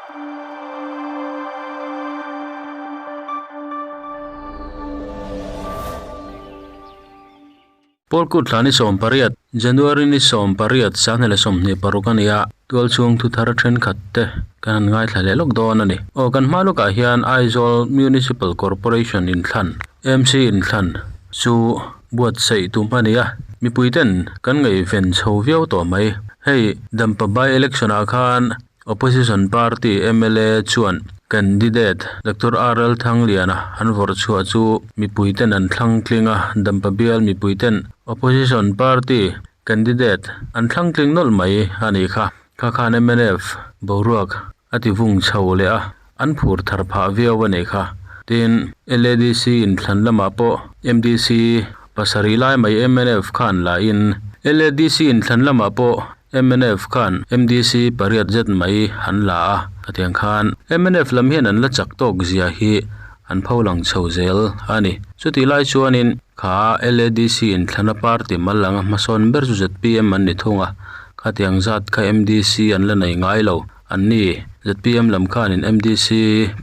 Pawlkut thla ni 18, January ni 18, 2026 a ni a, tualchhung thuthar thenkhat te kan han ngaithla leh lawk dawn a ni. Aw kan hma lawkah hian Aizawl Municipal Corporation inthlan, MC inthlan, chu buatsaih tum a ni a, mipui ten kan ngaihven chho viau tawh mai. Hei Dampa by election ah khan Opposition party mla chuan candidate Doctor RL Thangliana an vawrh chhuah chu mipui ten an thlang tling a, Dampa bial mipui ten opposition party candidate an thlang tling nawlh mai a nih kha. Kha khan mnf boruak a ti vung chho leh a, an phur thar phah viau a nih kha. Tin, LADC inthlan lamah pawh MDC pasarih lai mai mnf khan la in LADC inthlan lamah pawh Mnf khan MDC pariat zet mai an la a, khatiang khan mnf lam hian an la chak tawk zia hi an pho lang chho zel a ni. Chutih lai chuanin kha LADC inthlana party mal anga hmasawn ber chu zpm an ni thung a, khatiang zat kha MDC an la nei ngai lo. An ni, zpm lam khanin MDC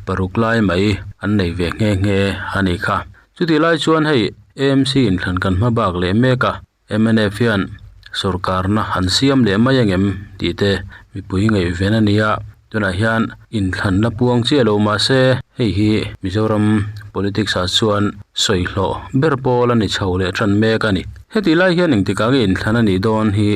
paruk lai mai an nei ve nghe nghe a ni kha. Chutih lai chuan hei AMC inthlan kan hma bak leh mek a. Mnf hian sawrkarna an siam leh mai angem tih te mipui ngaihven a ni a, tunah hian inthlanna puang chiah lo mahse hei hi Mizoram politics ah chuan sawi hlawh ber pawl a ni chho leh tan mek a ni. Hetih lai hian engtikah nge inthlan a nih dawn hi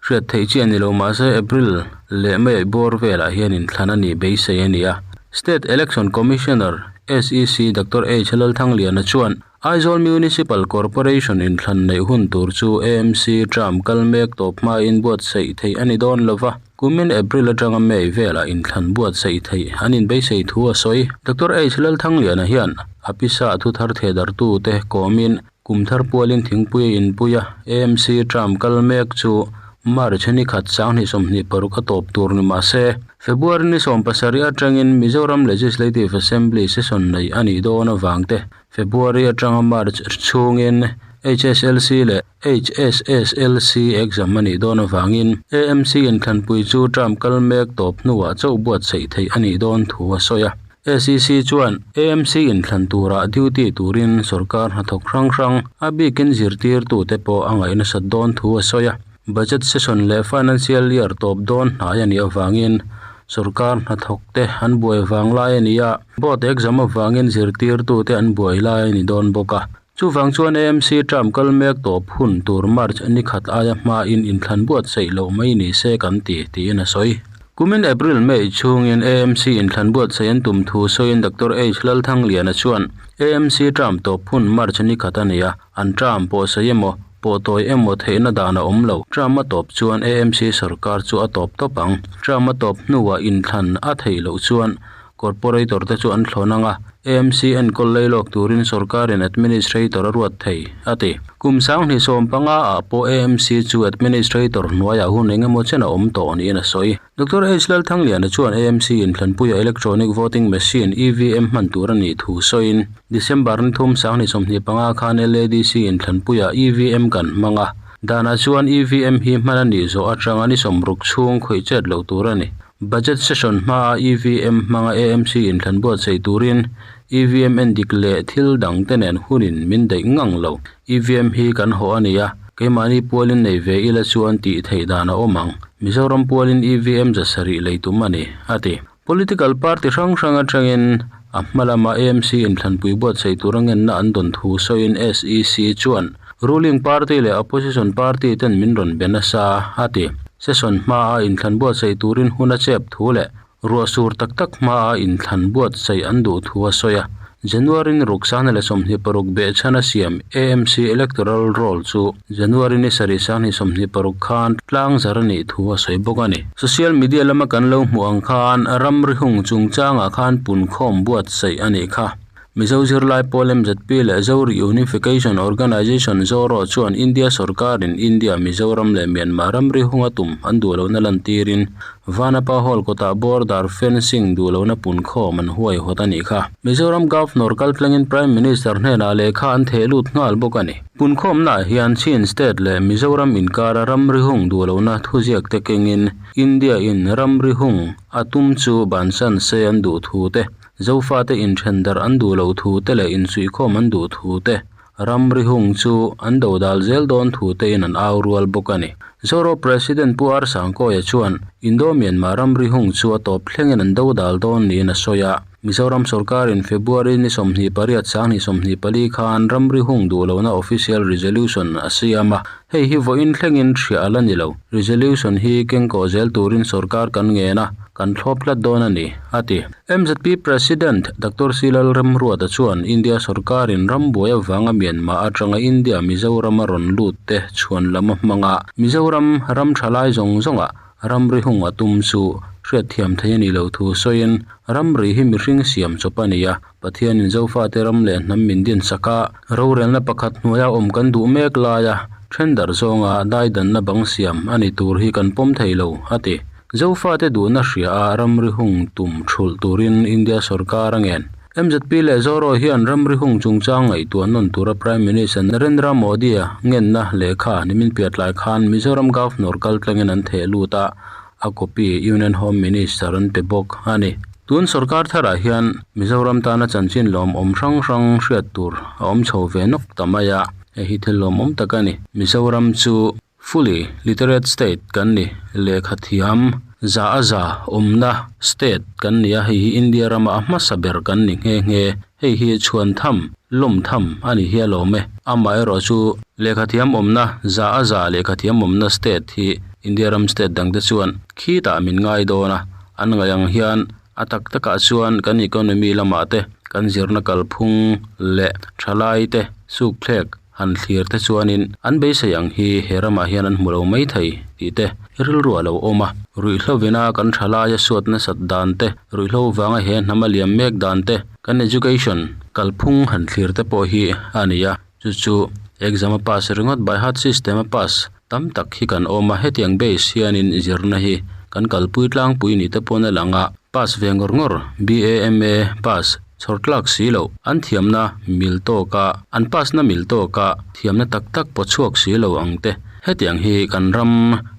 hriat theih chiah ni lo mahse April leh May bawr velah hian inthlan a nih beisei a ni a. State Election Commissioner, SEC, Doctor H Lalthangliana chuan Aizawl Municipal Corporation inthlan neih hun tur chu AMC term kal mek tawp hmain buatsaih theih a ni dawn lo va, kumin April atanga May velah inthlan buatsaih theih an inbeisei thu a sawi. Doctor H Lalthangliana hian a pisa thu thar thehdartute kawmin kum thar pualin thingpui a inpui a, AMC term kal mek chu March ni khat 2026 a tawp tur ni mah se, February ni 17 atangin Mizoram Legislative Assembly session neih a nih dawn avangte February atanga March chhungin HSLC leh HSSLC exam a nih dawn avangin AMC inthlanpui chu term kal mek tawp hnuah chauh buatsaih theih a nih dawn thu a sawi a. SEC chuan AMC inthlan turah duty turin sorkar hnathawk hrang hrang, a bikin zirtirtute pawh a ngaih nasat dawn thu a sawi a. Budget session leh financial year tawp dawn hnai a nih avangin sorkar hnathawk te an buai vang lai a ni a, board exam avangin zirtirtute an buai lai a ni dawn bawk a. Chuvang chuan AMC term kal mek tawp hun tur March ni khat aia hmain inthlan buatsaih loh mai ni se kan ti, tiin a sawi. Kumin April May chhungin AMC inthlan buatsaih an tum thu sawiin Doctor H Lalthangliana chuan AMC term tawp hun March ni khat a ni a, An term pawh sawi emaw, pawh tawi emaw theihna dan a awm lo. Term a tawp chuan AMC sorkar chu a tawp tawp ang. Term a tawp hnuah inthlan a theih loh chuan corporator te chu an thlawn ang a, AMC enkawl lei lawk turin sorkarin administrator a ruat thei, a ti. Kum 2015 ah pawh AMC chu administrator hnuaiah hun engemaw chen a awm tawh niin a sawi. Doctor H Lalthangliana chuan AMC inthlanpuia Electronic Voting Machine, EVM, hman tur a nih thu sawiin, December ni thum 2025 khan LADC inthlanpuia EVM kan hmang a, danah chuan EVM hi hman a nih zawh atanga ni 60 chhung khawih chet loh tur a ni. Budget session hmaa EVM hmanga AMC inthlan buatsaih turin EVM endik leh thil dangte nen hunin min daih ngang lo. EVM hi kan haw a ni a, keimahni pualin nei ve ila chuan tih theih dan a awm ang. Mizoram pualin EVM za sarih lei tum a ni, a ti. Political party hrang hrang atangin a hma lama AMC inthlanpui buatsaih tur a ngenna an dawn thu sawiin SEC chuan ruling party leh opposition party ten min rawn be nasa, a ti. Session hmaa inthlan buatsaih turin hun a chep thu leh Ruah sur tak tak hmaa inthlan buatsaih an duh thu a sawi a, January ni ruk 2026 behchhan a siam AMC Electoral Roll chu January ni sarih 2026 khan tlang zar a nih thu a sawi bawk a ni. Social media lama kan lo hmuh ang khan ramri hung chungchangah khan punkhawm buatsaih a nih kha. Mizo zirlai pawl MZP leh Zo Reunification Organisation, ZORO, chuan India sorkarin India, Mizoram leh Myanmar ramri hunga tum an duh lohna lantirin Vanapa Hall kawtah border fencing duh lohna punkhawm an huaihawt a nih kha. Mizoram Governor kaltlangin Prime Minister hnenah lehkha an theh lut nghal bawk a ni. Punkhawmnaah hian Chin State leh Mizoram inkara ramri hung duh lohna thuziak te kengin India in ramri hung a tum chu bansan se an duh thu te, Zofate inthen darh an duh loh thu te leh insuihkhawm an duh thu te, ramri hung chu an dodal zel dawn thu tein an au rual bawk a ni. Zoro President Pu R Sangkawia chuan Indo-Myanmar ramri hung chu a tawp thlengin an dodal dawn niin a sawi a. Mizoram sorkarin February ni 28 2024 khan ramri hung duh lohna official resolution a siam a, hei hi vawiin thlengin hriah a la ni lo. Resolution hi kengkawh zel turin sorkar kan ngen a, kan thlawp tlat dawn a ni, a ti. Mzp President Doctor C Lalremruata chuan India sorkarin rambuai avanga Myanmar atanga India Mizoram a rawn lut te chhuan lam a hmang a, Mizoram ram thalai zawng zawngah Ramri hung a tum chu hriatthiam thei a nih loh thu sawiin, ramri hi mihring siam chawp a ni a, Pathianin Zofate ram leh hnam min dinsak a, rorelna pakhat hnuaia awm kan duh mek laia then darh zawnga daidanna bang siam a ni tur hi kan pawm thei lo, a ti. Zofate duhna hria a ramri hung tum thulh turin India sorkar a ngen. Mzp leh Zoro hian ramri hung chungchang ngaihtuah nawn tura Prime Minister Narendra Modi-a ngenna lehkha nimin piatlai khan Mizoram Governor kaltlangin an theh lut a, a copy Union Home Minister an pe bawk a ni. Tun sorkar tharah hian Mizoram tana chanchin lawmawm hrang hrang hriat tur a awm chho ve nawk ta mai a, hei hi thil lawmawm tak a ni. Mizoram chu Fully literate state kan ni, lehkha thiam za a za awmna state kan ni a, hei hi India rama a hmasa ber kan ni nghe nghe. Hei hi chhuan tham, lawm tham a ni hial awm e. Amaherawh chu lehkha thiam awmna za a za lehkha thiam awmna state hi India ram state dangte chuan khitah min ngai dawn a, an ngaih ang hian A tak takah chuan kan economy lamah te, kan zirna kalphung leh thalai te sukthlek han thlir te chuanin an beisei ang hi he ramah hian an hmu lo mai thei tih te rilru a lo awm a. Ruihhlovina kan thalaia suat nasat dan te, ruihhlo vanga he hnam a liam mek dan te, kan education kalphung han thlir te pawh hi a ni a. Chu chu exam a pass ringawt by heart system a pass tam tak hi kan awm a, hetiang base hianin zirna hi kan kalpui tlangpui ni te pawn a lang a, pass ve ngawr ngawr BA MA pass chhawr tlak si loh an thiamna mil tawka an pass na mil tawka thiamna tak tak paw chhuak si lo ang te hetiang hi kan ram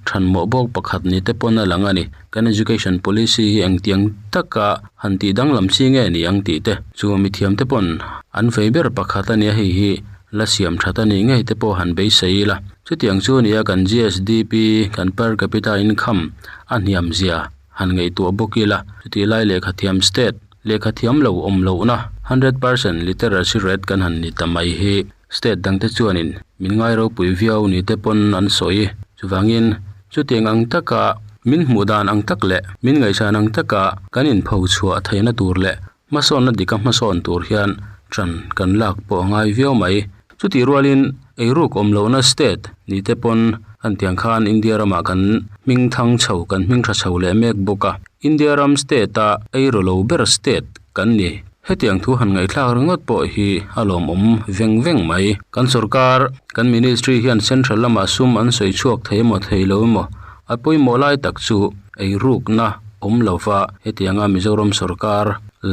thanmawh bawk pakhat ni te pawn a lang a ni. Kan education policy hi engtiang taka han tih danglam chi nge ni ang tih te chu mithiam te pawn an vei ber pakhat a nia hei hi la siam that a nih ngei te pawh han beisei ila. Chutiang chu nia kan GSDP kan per capita income a hniam zia han ngaihtuah bawk ila. Chutih lai lehkha thiam state lehkha thiam lo awm lohna 100% literacy rate kan han ni ta mai hi state dangte chuanin min ngai ropui viau ni te pawn an sawi. Chuvangin chutiang ang taka min hmuh dan ang tak leh min ngaihsan ang taka kan inpho chhuah theihna tur leh hmasawnna dika hmasawn tur hian ṭan kan lak pawh a ngai viau mai. Chutih rualin eiruk awm lohna state ni te pawn kan tiang khan India ramah kan hming thang chho kan hming tha chho leh mek bawk a. India ram state a eiru lo ber state kan ni. Hetiang thu han ngaihthlak ringawt pawh hi a lawmawm veng veng mai. Kan sorkar, kan ministry hian central lamah sum an sawi chhuak thei emaw thei lo emaw a pawimawh lai tak chu eirukna awm lova hetianga Mizoram sorkar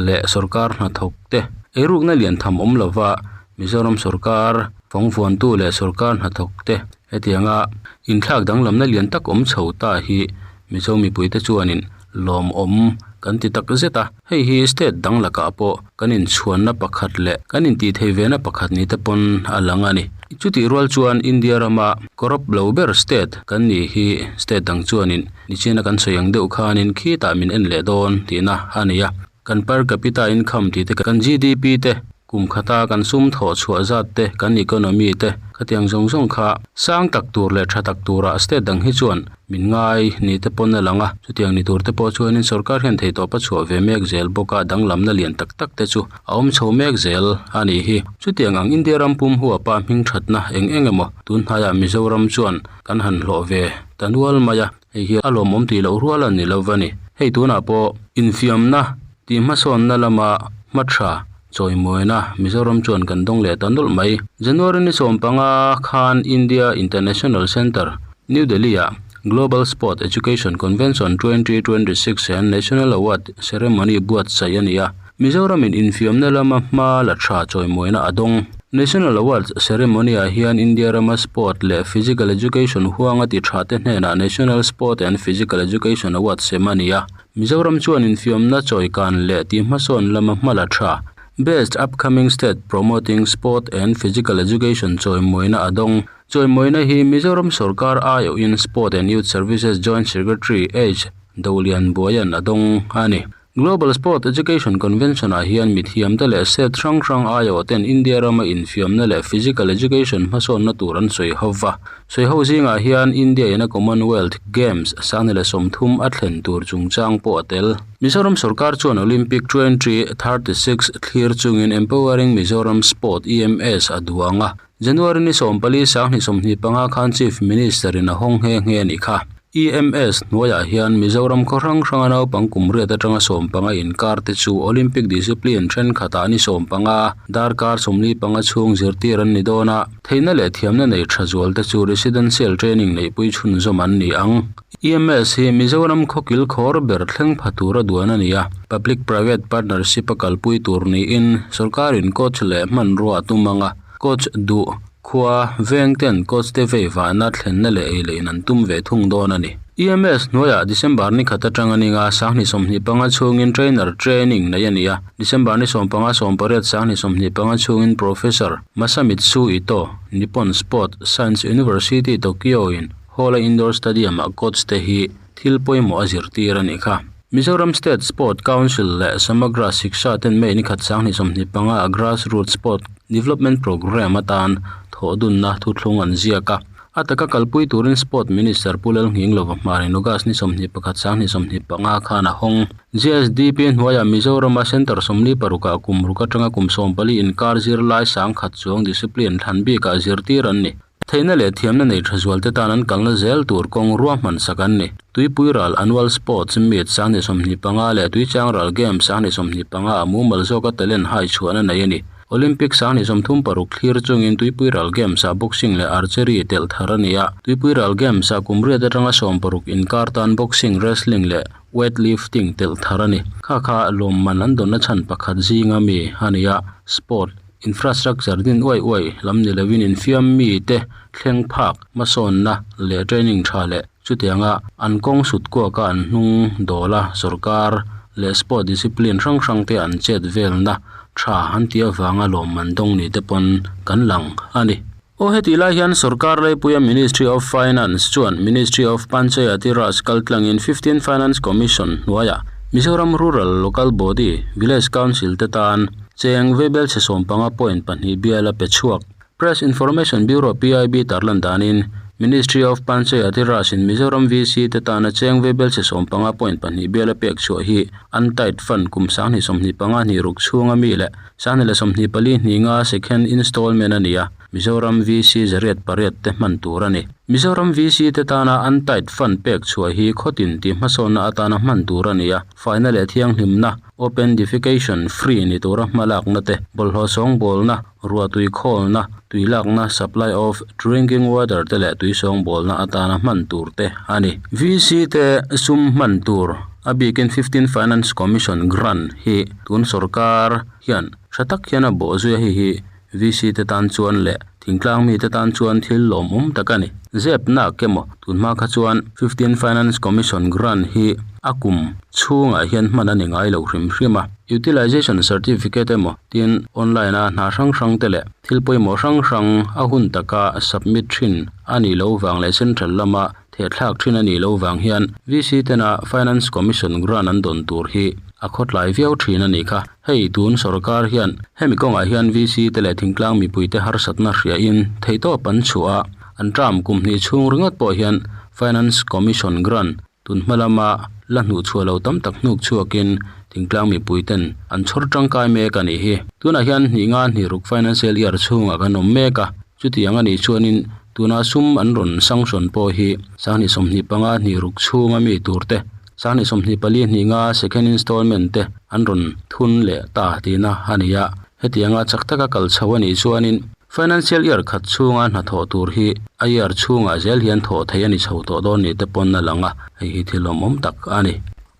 leh sorkar hnathawk te eirukna lian tham awm lova Mizoram sorkar fawngvuantu leh sorkar hnathawk te hetianga inthlak danglamna lian tak awm chho ta hi Mizo mipuite chuanin lawmawm kan ti tak zet a, hei hi state dang lakah pawh kan inchhuanna pakhat leh kan intihtheih vena pakhat ni te pawn a lang a ni. Chutih rual chuan India rama corrupt lo ber state kan nih hi state dang chuanin nichina kan sawi ang deuh khanin khitah min en leh dawn tihna a ni a. Kan per capita income tih te, kan GDP te, kum khata kan sum thawh chhuah zat te, kan economy te, khatiang zawng zawng kha sang tak tur leh tha tak turah state dang hi chuan min ngai ni te pawn a lang a. Chutiang ni tur te pawh chuanin sorkar hian theihtawp a chhuah ve mek zel bawk a, danglamna lian tak tak te chu a awm chho mek zel a nih hi. Chutiang ang India ram pum huapa hming thatna eng eng emaw tun hnaiah Mizoram chuan kan han hlawh ve ta nual mai a. Hei hi a lawmawm tih loh rual a ni lo va ni. Hei tunah pawh infiamna tih hmasawnna lama hma tha Chawimawina Mizoram chuan kan dawng leh ta nawlh mai. January ni 15 khan India International Centre, New Delhi-ah Global Sport Education Convention 2026 and National Award Ceremony buatsaih a ni a. Mizoramin infiamna lama hma la tha chawimawina a dawng. National Awards Ceremony-ah hian India rama Sport leh Physical Education huanga ti tha te hnenah National Sport and Physical Education Award sem a ni a. Mizoram chuan infiamna chawikan leh tihhmasawn lama hma la tha, Best Upcoming State Promoting Sport and Physical Education chawimawina a dawng. Chawimawina hi Mizoram sorkar aiawhin Sport and Youth Services Joint Secretary H. Dolianbuaia'n a dawng a ni. Global Sport Education Convention-ah hian mithiamte leh state hrang hrang aiawhten India rama infiamna leh physical education hmasawnna tur an sawi ho va. Sawi ho zingah hian India in a Commonwealth Games sangni leh 30 a thlen tur chungchang pawh a tel. Mizoram sorkar chuan Olympic 2036 thlir chungin Empowering Mizoram Sport, EMS, a duang a. January ni 14 2025 khan Chief Minister in a hawng nghe nghe a nih kha. EMS hnuaiah hian Mizoram khaw hrang hranga naupang kum riat atanga 15 inkar te chu Olympic discipline thenkhatah ni 15 darkar 45 chhung zirtir an ni dawn a, theihna leh thiamna nei tha zual te chu residential training neihpui chhunzawm an ni ang. EMS hi Mizoram khaw kil khawr ber thleng pha tura duan a ni a, Public Private Partnership a kalpui tur niin sorkarin coach leh hmanrua a tum ang a. Coach duh khua veng ten coach te vei vahna thlenna leh ei leh in an tum ve thung dawn a ni. EMS hnuaiah December ni khat atanga ninga 2025 chhungin trainer training nei a ni a, December ni 15 18 2025 chhungin Professor Masamitsu Ito, Nippon Sport Science University Tokyo in Hall-a Indoor Stadium-ah coach te hi thil pawimawh a zirtir a nih kha. Mizoram State Sport Council leh Samagra Shiksha ten May ni khat 2025 a Grassroots Sport Development Programme atan thawhdunna thuthlung an ziak a. A taka kalpui turin Sport Minister Pu Lalnghinglova hmarin August ni 21 2025 khan a hawng. GSDP hnuaiah Mizorama Centre 46 ah kum ruk atanga kum 14 inkar zirlai 10,000 chuang discipline thlan bikah zirtir an ni. Theihna leh thiamna nei tha zual te tan an kalna zel tur kawng ruahman sak an ni. Tuipui ral Annual Sports Meet 2025 leh Tuichang ral Games 2025 a mumal zawka talent hai chhuahna nei a ni. Olympic 2036 thlir chungin Tuipui ral Games ah boxing leh archery telh thar a ni a. Tuipui ral Games ah kum riat atanga 60 inkar tan boxing, wrestling leh weightlifting telh thar a ni. Kha kha lawmman an dawnna chhan pakhat zinga mi a ni a, sport. Infrastructure din uai uai lam ni lovin infiam mite thleng phak hmasawnna leh training tha leh chutianga an kawng sut kuaka an hnung dawla sorkar leh sport discipline hrang hrang te an chet velna tha an tih avanga lawmman dawng ni te pawn kan lang a ni. Aw hetih lai hian sorkar leipuia Ministry of Finance chuan Ministry of Panchayati Raj kaltlangin 15 Finance Commission hnuaiah Mizoram Rural Local Body, Village Council te tan cheng vaibelchhe 15.2 bial a pe chhuak. Press Information Bureau, PIB, tarlan danin Ministry of Panchayati Raj in Mizoram VC te tana cheng vaibelchhe 15.2 bial a pek chhuah hi Untied Fund kum 2025 hnih ruk chhunga mi leh 2024 hninga second installment a ni a, Mizoram VC zariat pariat te hman tur a ni. Mizoram VC te tana Untied Fund pek chhuah hi khawtin tih hmasawnna atana hman tur a ni a, faina leh thianghlimna, open defecation free ni tura hmalakna te, bawlhhlawh sawngbawlna, ruahtui khawlna, tuilakna, supply of drinking water te leh tui sawngbawlna atana hman tur te a ni. VC te sum hman tur a bikin 15 Finance Commission grant hi tun sorkar hian tha tak hian a bawh zui a, hei hi VC te tan chuan leh thingtlang mi te tan chuan thil lawmawm tak a ni. Zep nak emaw tun hma kha chuan 15 Finance Commission grant hi a kum chhungah hian hman a ni ngai lo hrim hrim a. Utilization Certificate emaw tin online a hna hrang hrang te leh thil pawimawh hrang hrang a hun taka submit thin a nih loh vang leh central lama Thehthlak thin a nih loh vang hian VC tena Finance Commission grant an dawn tur hi a khawtlai viau thin a nih kha. Hei tun sorkar hian hemi kawngah hian VC te leh thingtlang mipuite harsatna hriain theihtawp an chhuah a, an term kum hnih chhung ringawt pawh hian Finance Commission grant tun hma lama la hnuh chhuah lo tam tak hnuk chhuakin thingtlang mipuiten an chhawr tangkai mek a nih hi. Tunah hian hnih nga hnih ruk financial year chhungah kan awm mek a. Chutiang a nih chuanin tuna sum an rawn sanction pawh hi 2025 hnih ruk chhunga mi turte. Sanghnih 24 hnih nga second installment te an rawn thun leh ta tihna a ni a. Hetianga chak taka kal chho a nih chuanin financial year khat chhunga hnathawh tur hi a year chhungah zel hian thawh theih a ni chho tawh dawn ni te pawn a lang a, hei hi thil awmawm tak a ni.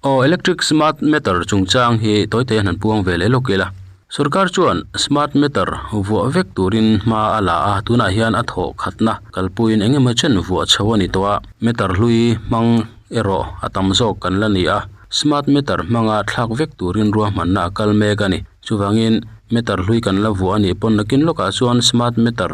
Aw electric smart meter chungchang hi tawite hian han puang ve leh lawk ila. Sorkar chuan smart meter vuah vek turin hma a la a, tunah hian a thawh khatna kalpuiin eng emaw chen vuah chho a ni tawh a, meter hlui hmang erawh a tam zawk kan la ni a, smart meter hmanga thlak vek turin ruahmanna a kal mek a ni. Chuvangin meter hlui kan la vuah a nih pawn nakin lawkah chuan smart meter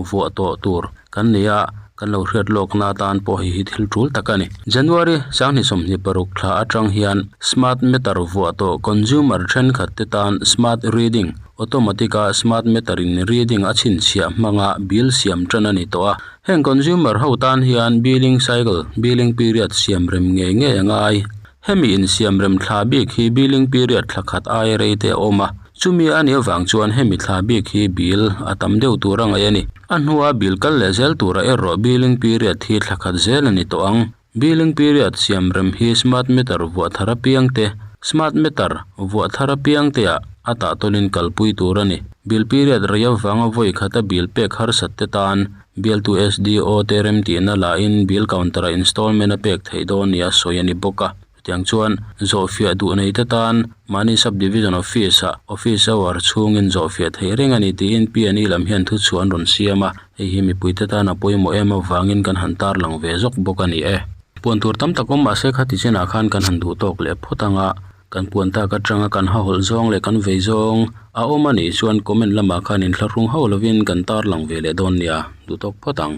vuah tawh tur kan nei a, kan lo hriat lawkna atan pawh hei hi thil tul tak a ni. January 2026 thla atang hian smart meter vuah tawh consumer thenkhat te tan smart reading, automatic a smart meter in reading a chhinchhiah hmanga bill siam tan a ni tawh a. Heng consumer ho tan hian billing cycle, billing period siam rem ngei ngei a ngai. Hemi insiamrem thla bik hi billing period thla khat aia rei te a awm a, chumi a nih avang chuan hemi thla bik hi bill a tam deuh tur a ngaih a ni. A hnua bill kal leh zel turah erawh billing period hi thla khat zel a ni tawh ang. Billing period siamrem hi smart meter vuah thar apiang te, smart meter vuah thar apiang te ah a tahtawlin kalpui tur a ni. Bill period rei avanga vawi khata bill pek harsat te tan Bialtu SDO te remtihna lahin bill counter-ah installment a pek theih dawn nia sawi a ni bawk a. Chutiang chuan zawhfiah duh nei te tan mahni Sub-Division Office-ah office hour chhungin zawhfiah theih reng a ni tiin P&E lam hian thuchhuah an rawn siam a, hei hi mipuite tan a pawimawh em avangin kan han tarlang ve zawk bawk a ni e. Puan tur tam tak awm mahse khati chinah khan kan han duh tawk leh phawt ang a. Kan puan tak atanga kan hahawlh zawng leh kan vei zawng a awm a nih chuan comment lamah khan inthlahrung hauh lovin kan tarlang ve leh dawn nia, duh tawk phawt ang.